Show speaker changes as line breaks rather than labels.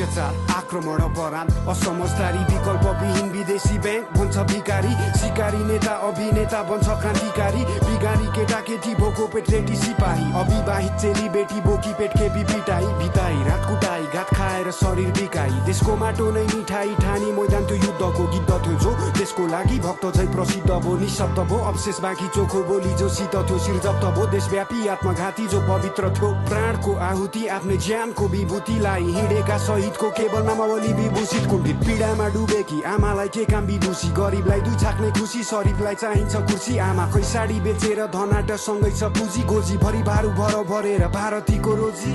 अत्याचार आक्रमण अपराध असमझदारी विकल्पविहीन विदेशी बैंक भन्छ भिकारी सिकारी नेता अभिनेता बन्छ क्रान्तिकारी बिगारी केटा केटी भोको पेट रेटी सिपाही अविवाहित चेली बेटी बोकी पेट खेपी पिटाई भिताई रात कुटाई घात खाएर शरीर बिकाई देशको माटो नै मिठाई ठानी मैदान त्यो युद्धको गीत थियो जो देशको लागि भक्त झै प्रसिद्ध भो निशब्द भो अवशेष बाँकी चोखो बोली जो शीत थियो शिर जप्त भो देशव्यापी आत्मघाती जो पवित्र थियो प्राणको आहुति आफ्नै ज्यानको विभूतिलाई हिँडेका शहीदको केवल नामावली विभूषित कुण्ठित पीडामा डुबेकी आमालाई के काम विदुषी गरिबलाई दुई छाक्ने खुसी शरीफलाई चाहिन्छ कुर्सी आमाकै साडी बेचेर धनाट सँगै छ पुँजी गोजी भरि भारू भर भरेर भारतीको रोजी